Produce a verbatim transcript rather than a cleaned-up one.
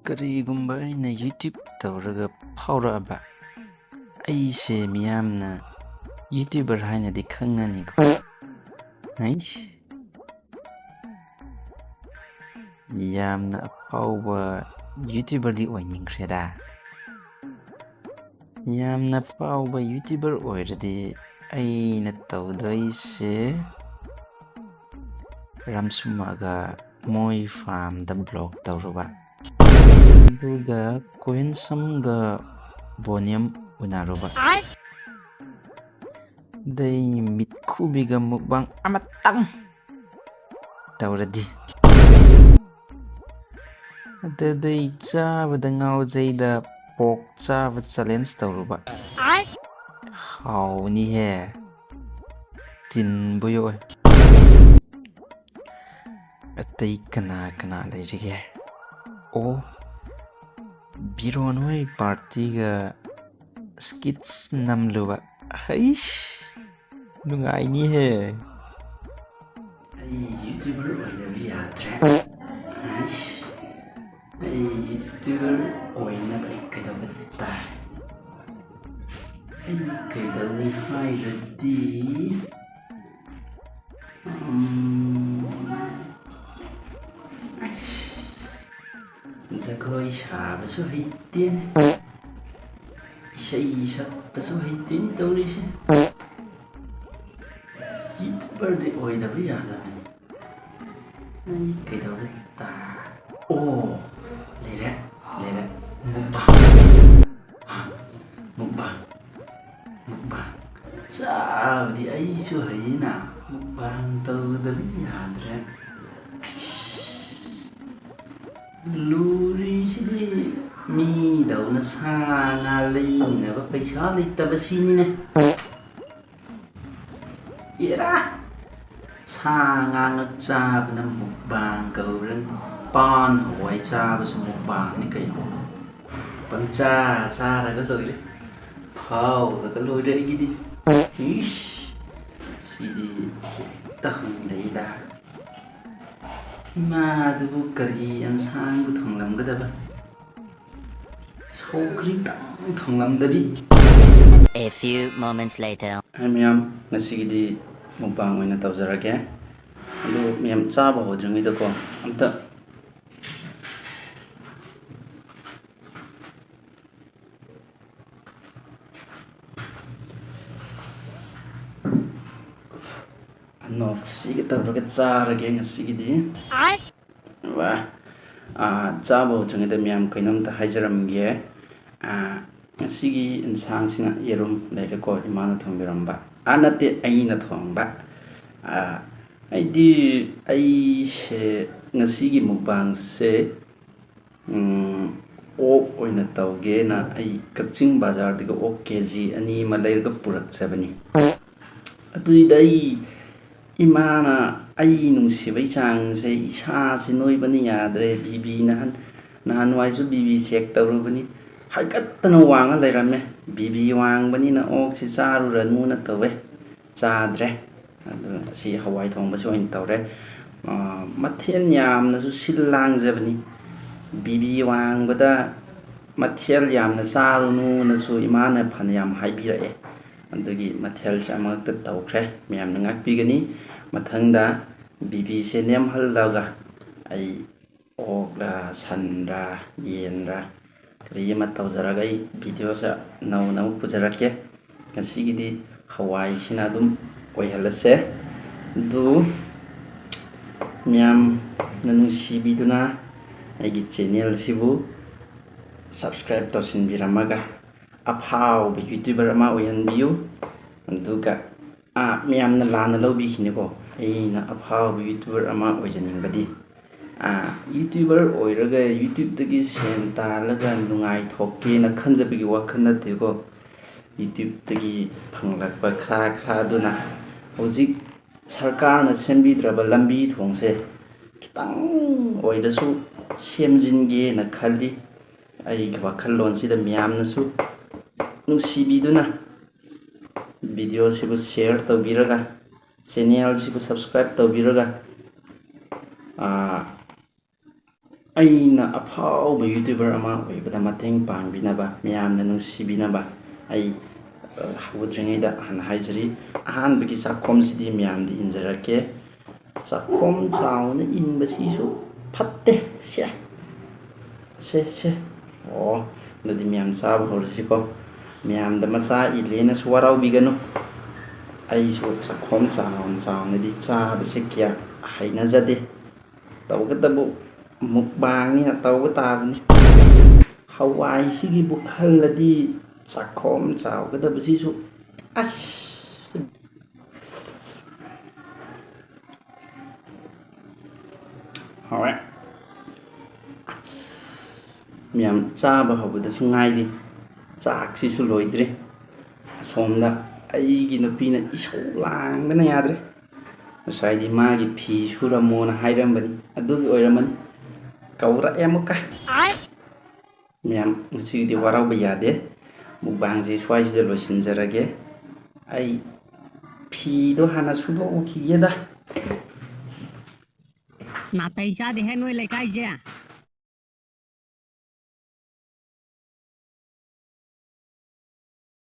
ꯀꯔꯤꯒꯨꯝꯕ ꯑꯩꯅ YouTube ꯇꯧꯔꯒ ꯐꯥꯎꯔꯛꯑꯕ, ꯑꯩꯁꯦ ꯃꯤꯌꯥꯝꯅ YouTuber ꯍꯥꯏꯅꯗꯤ ꯈꯪꯅꯅꯤꯀꯣ꯫ ꯑꯩꯁ, ꯌꯥꯝꯅ ꯑꯐꯥꯎꯕ YouTuberꯗꯤ ꯑꯣꯏꯅꯤꯡꯈ꯭ꯔꯦꯗ꯫ ꯌꯥꯝꯅ ꯐꯥꯎꯕ YouTuber ꯑꯣꯏꯔꯗꯤ ꯑꯩꯅ ꯇꯧꯗꯣꯏꯁꯦ ꯔꯥꯝꯁꯨꯃꯒ ꯃꯣꯏ farmꯗ vlog ꯇꯧꯔꯨꯕ, ꯑꯗꯨꯒ ꯀꯣꯍꯦꯟꯁꯝꯒ ꯕꯣꯅꯤꯌꯝ ꯎꯅꯔꯨꯕ, ꯑꯗꯩ ꯃꯤꯠꯈꯨꯕꯤꯒ mukbang ꯑꯃꯇꯪ ꯇꯧꯔꯗꯤ, ꯑꯗꯨꯗꯩ ꯆꯥꯕꯗ ꯉꯥꯎꯖꯩꯗ pork ꯆꯥꯕ challenge ꯇꯧꯔꯨꯕ꯫ ꯍꯥꯎꯅꯤꯍꯦ, ꯇꯤꯟꯕꯨ ꯌꯣꯛꯑꯦ꯫ ꯑꯇꯩ ꯀꯅꯥ ꯀꯅꯥ ꯂꯩꯔꯤꯒꯦ? ꯑꯣ, ꯕꯤꯔꯣꯟ ꯍꯣꯏ partyꯒ skits ꯅꯝꯂꯨꯕ꯫ ꯍꯩꯁ, ꯅꯨꯡꯉꯥꯏꯅꯤꯍꯦ꯫ ꯑꯩ YouTuber ꯑꯣꯏꯗꯕ ꯌꯥꯗ꯭ꯔꯦ꯫ ꯑꯩ YouTuber ꯑꯣꯏꯅꯕ ꯑꯩ ꯀꯩꯗꯧꯕ ꯇꯥꯏ? ꯑꯩ ꯀꯩꯗꯧꯅꯤ ꯍꯥꯏꯔꯗꯤ, ꯎꯝ, ꯑꯁ, ꯖꯒꯣꯏ ꯁꯥꯕꯁꯨ ꯍꯩꯇꯦꯅꯦ, ꯏꯁꯩ ꯁꯛꯄꯁꯨ ꯍꯩꯇꯦꯅꯦ ꯇꯧꯔꯤꯁꯦ꯫ YouTuberꯗꯤ ꯑꯣꯏꯗꯕ ꯌꯥꯗꯕꯅꯤ꯫ ꯑꯩ ꯀꯩꯗꯧꯕ ꯇꯥ-, ꯑꯣ, ꯂꯩꯔꯦ, ꯂꯩꯔꯦ꯫ Mukbang꯫ ꯑꯥ, mukbang꯫ Mukbang꯫ ꯆꯥꯕꯗꯤ ꯑꯩꯁꯨ ꯍꯩꯌꯦꯅ꯫ Mukbang ꯇꯧꯗꯕ ꯌꯥꯗ꯭ꯔꯦ꯫ ꯑꯩꯁ, ꯂꯨꯔꯤꯁꯤꯗꯤ ꯃꯤꯗꯧꯅ ꯁꯥ ꯉꯥ ꯂꯩꯅꯕ ꯄꯩꯁꯥ ꯂꯩꯇꯕꯁꯤꯅꯤꯅꯦ꯫ ꯑꯦꯔꯥ! ꯁꯥ ꯉꯥ ꯆꯥꯕꯅ mukbang ꯀꯧꯕ꯭ꯔꯅꯤ? ꯄꯥꯟ ꯍꯋꯥꯏ ꯆꯥꯕꯁꯨ mukbangꯅꯤ ꯀꯩꯅꯣ꯫ ꯄꯪꯆꯥ ꯆꯥꯔꯒ ꯂꯣꯏꯔꯦ꯫ ꯐꯥꯎꯔꯒ ꯂꯣꯏꯔꯦ ꯑꯩꯒꯤꯗꯤ꯫ ꯏꯁ! ꯁꯤꯗꯤ ꯍꯦꯛꯇ ꯍꯪꯂꯩꯗ꯫ ꯏꯃꯥꯗꯨꯕꯨ ꯀꯔꯤ ꯑꯦꯟꯁꯥꯡꯕꯨ ꯊꯣꯡꯂꯝꯒꯗꯕ? ꯀꯔꯤꯝꯇ ꯊꯣꯡꯂꯝꯗꯕꯤ꯫ A few moments later. ꯍꯥꯏ ꯃꯌꯥꯝ, ꯉꯁꯤꯒꯤꯗꯤ mukbang ꯑꯣꯏꯅ ꯇꯧꯖꯔꯒꯦ꯫ ꯑꯗꯨ ꯃꯌꯥꯝ ꯆꯥꯕ ꯍꯧꯗ꯭ꯔꯤꯉꯩꯗꯀꯣ, ꯑꯝꯇ ꯑꯅꯣꯛꯁꯤꯒ ꯇꯧꯔꯒ ꯆꯥꯔꯒꯦ ꯉꯁꯤꯒꯤꯗꯤ꯫ ꯋꯥ꯫ ꯑꯥ, ꯆꯥꯕ ꯍꯧꯗ꯭ꯔꯤꯉꯩꯗ ꯃꯌꯥꯝ ꯀꯩꯅꯣꯝꯇ ꯍꯥꯏꯖꯔꯝꯒꯦ꯫ ꯑꯥ, ꯉꯁꯤꯒꯤ ꯏꯟꯁꯥꯡꯁꯤꯅ ꯌꯦꯔꯨꯝ ꯂꯩꯔꯦꯀꯣ, ꯏꯃꯥꯅ ꯊꯣꯡꯕꯤꯔꯝꯕ꯫ ꯑꯥ, ꯅꯠꯇꯦ, ꯑꯩꯅ ꯊꯣꯡꯕ꯫ ꯑꯥ, ꯑꯩꯗꯤ, ꯑꯩꯁꯦ ꯉꯁꯤꯒꯤ mukbangꯁꯦ, ꯎꯝ, ꯑꯣꯛ ꯑꯣꯏꯅ ꯇꯧꯒꯦꯅ ꯑꯩ ꯀꯛꯆꯤꯡ ꯕꯖꯥꯔꯗꯒꯤ ꯑꯣꯛ KG ꯑꯅꯤ ꯑꯃ ꯂꯩꯔꯒ ꯄꯨꯔꯛꯆꯕꯅꯤ꯫ ꯑꯗꯨꯏꯗ ꯑꯩ ꯏꯃꯥꯅ ꯑꯩ ꯅꯨꯡꯁꯤꯕꯩ ꯆꯥꯡꯁꯦ, ꯏꯁꯥꯁꯤ ꯅꯣꯏꯕꯅ ꯌꯥꯗ꯭ꯔꯦ, BP ꯅꯍꯥꯟ-, ꯅꯍꯥꯟꯋꯥꯏꯁꯨ BP check ꯇꯧꯔꯨꯕꯅꯤ, ꯍꯥꯏꯀꯠꯇꯅ ꯋꯥꯡꯉ ꯂꯩꯔꯝꯃꯦ꯫ BP ꯋꯥꯡꯕꯅꯤꯅ ꯑꯣꯛꯁꯤ ꯆꯥꯔꯨꯔꯅꯨꯅ ꯇꯧꯋꯦ, ꯆꯥꯗ꯭ꯔꯦ꯫ ꯑꯗꯨ ꯁꯤ ꯍꯋꯥꯏ ꯊꯣꯡꯕꯁꯤ ꯑꯣꯏꯅ ꯇꯧꯔꯦ꯫ ꯑꯥ, ꯃꯊꯦꯜ ꯌꯥꯝꯅꯁꯨ ꯁꯤꯜ ꯂꯥꯡꯖꯕꯅꯤ꯫ BP ꯋꯥꯡꯕꯗ ꯃꯊꯦꯜ ꯌꯥꯝꯅ ꯆꯥꯔꯨꯅꯨꯅꯁꯨ ꯏꯃꯥꯅ ꯐꯅꯌꯥꯝ ꯍꯥꯏꯕꯤꯔꯛꯑꯦ꯫ ꯑꯗꯨꯒꯤ ꯃꯊꯦꯜꯁꯦ ꯑꯃꯈꯛꯇ ꯇꯧꯈ꯭ꯔꯦ꯫ ꯃꯌꯥꯝꯅ ꯉꯥꯛꯄꯤꯒꯅꯤ꯫ ꯃꯊꯪꯗ BPꯁꯦ ꯅꯦꯝꯍꯜꯂꯒ ꯑꯩ ꯑꯣꯛꯂ, ꯁꯟꯂ, ꯌꯦꯟꯂ, ꯀꯔꯤ ꯑꯃ ꯇꯧꯖꯔꯒ ꯑꯩ videoꯁꯦ ꯅꯧꯅ ꯑꯃꯨꯛ ꯄꯨꯖꯔꯛꯀꯦ꯫ ꯉꯁꯤꯒꯤꯗꯤ ꯍꯋꯥꯏꯁꯤꯅ ꯑꯗꯨꯝ ꯑꯣꯏꯍꯜꯂꯁꯦ꯫ ꯑꯗꯨ ꯃꯌꯥꯝꯅ ꯅꯨꯡꯁꯤꯕꯤꯗꯨꯅ ꯑꯩꯒꯤ channelꯁꯤꯕꯨ subscribe ꯇꯧꯁꯤꯟꯕꯤꯔꯝꯃꯒ ꯑꯐꯥꯎꯕ YouTuber ꯑꯃ ꯑꯣꯏꯍꯟꯕꯤꯌꯨ꯫ ꯑꯗꯨꯒ, ꯑꯥ, ꯃꯌꯥꯝꯅ ꯂꯥꯟꯅ ꯂꯧꯕꯤꯈꯤꯅꯤꯀꯣ, ꯑꯩꯅ ꯑꯐꯥꯎꯕ YouTuber ꯑꯃ ꯑꯣꯏꯖꯅꯤꯡꯕꯗꯤ꯫ ꯑꯥ, YouTuber ꯑꯣꯏꯔꯒ YouTubeꯇꯒꯤ ꯁꯦꯟ ꯇꯥꯜꯂꯒ ꯅꯨꯡꯉꯥꯏꯊꯣꯛꯀꯦꯅ ꯈꯟꯖꯕꯒꯤ ꯋꯥꯈꯜ ꯅꯠꯇꯦꯀꯣ꯫ YouTubeꯇꯒꯤ ꯐꯪꯂꯛꯄ ꯈꯔ ꯈꯔ ꯑꯗꯨꯅ ꯍꯧꯖꯤꯛ ꯁꯔꯀꯥꯔꯅ ꯁꯦꯝꯕꯤꯗ꯭ꯔꯕ ꯂꯝꯕꯤ ꯊꯣꯡꯁꯦ ꯈꯤꯇꯪ ꯑꯣꯏꯔꯁꯨ ꯁꯦꯝꯖꯤꯟꯒꯦꯅ ꯈꯜꯂꯤ꯫ ꯑꯩꯒꯤ ꯋꯥꯈꯜꯂꯣꯟꯁꯤꯗ ꯃꯤꯌꯥꯝꯅꯁꯨ ꯅꯨꯡꯁꯤꯕꯤꯗꯨꯅ videoꯁꯤꯕꯨ share ꯇꯧꯕꯤꯔꯒ, channelꯁꯤꯕꯨ subscribe ꯇꯧꯕꯤꯔꯒ, ꯑꯥ, ꯑꯩꯅ ꯑꯐꯥꯎꯕ YouTuber ꯑꯃ ꯑꯣꯏꯕꯗ ꯃꯇꯦꯡ ꯄꯥꯡꯕꯤꯅꯕ, ꯃꯌꯥꯝꯅ ꯅꯨꯡꯁꯤꯕꯤꯅꯕ ꯑꯩ, ꯑ, ꯍꯧꯗ꯭ꯔꯤꯉꯩꯗ ꯍꯥꯟꯅ ꯍꯥꯏꯖꯔꯤ, ꯑꯍꯥꯟꯕꯒꯤ ꯆꯥꯛꯈꯣꯝꯁꯤꯗꯤ ꯃꯌꯥꯝꯗꯤ ꯏꯟꯖꯔꯛꯀꯦ꯫ ꯆꯥꯛꯈꯣꯝ ꯆꯥꯎꯅ ꯏꯟꯕꯁꯤꯁꯨ ꯐꯠꯇꯦ꯫ ꯁꯦ, ꯁꯦ, ꯁꯦ꯫ ꯑꯣ, ꯑꯗꯨꯗꯤ ꯃꯌꯥꯝ ꯆꯥꯕ ꯍꯧꯔꯁꯤꯀꯣ꯫ ꯃꯌꯥꯝꯗ ꯃꯆꯥ ꯏꯜꯂꯦꯅꯁꯨ ꯋꯥꯔꯧꯕꯤꯒꯅꯨ꯫ ꯑꯩꯁꯨ ꯆꯥꯛꯈꯣꯝ ꯆꯥꯎꯅ ꯆꯥꯎꯅꯗꯤ ꯆꯥꯕꯁꯦ ꯀꯌꯥ ꯍꯩꯅꯖꯗꯦ꯫ ꯇꯧꯒꯗꯕꯨ ꯃꯨꯛꯕꯥꯡꯅꯤꯅ ꯇꯧꯕ ꯇꯥꯕꯅꯤ꯫ ꯍꯋꯥꯏꯁꯤꯒꯤꯕꯨ ꯈꯜꯂꯗꯤ ꯆꯥꯛꯈꯣꯝ ꯆꯥꯎꯒꯗꯕꯁꯤꯁꯨ ꯑꯁ꯫ ꯍꯥꯎꯔꯦ꯫ ꯑꯁ, ꯃꯌꯥꯝ ꯆꯥꯕ ꯍꯧꯕꯗꯁꯨ ꯉꯥꯏꯔꯤ꯫ ꯆꯥꯛꯁꯤꯁꯨ ꯂꯣꯏꯗ꯭ꯔꯤ꯫ ꯑꯁꯣꯝꯗ ꯑꯩꯒꯤ ꯅꯨꯄꯤꯅ ꯏꯁꯧ ꯂꯥꯡꯕꯅ ꯌꯥꯗ꯭ꯔꯦ꯫ ꯉꯁꯥꯏꯗꯤ ꯃꯥꯒꯤ ꯐꯤ ꯁꯨꯔꯝꯃꯣꯅ ꯍꯥꯏꯔꯝꯕꯅꯤ, ꯑꯗꯨꯒꯤ ꯑꯣꯏꯔꯝꯃꯅꯤ꯫ ꯀꯧꯔꯛꯑꯦ ꯑꯃꯨꯛꯀ꯫ ꯃꯌꯥꯝ, ꯉꯁꯤꯒꯤꯗꯤ ꯋꯥꯔꯧꯕ ꯌꯥꯗꯦ꯫ ꯃꯨꯛꯕꯥꯡꯁꯦ ꯁ꯭ꯋꯥꯏꯁꯤꯗ ꯂꯣꯏꯁꯤꯟꯖꯔꯒꯦ꯫ ꯑꯩ ꯐꯤꯗꯣ ꯍꯥꯟꯅ ꯁꯨꯗꯣꯛꯎꯈꯤꯒꯦꯗ꯫ ꯅꯥꯇꯩ ꯆꯥꯗꯦꯍꯦ ꯅꯣꯏ ꯂꯩꯀꯥꯏꯁꯦ꯫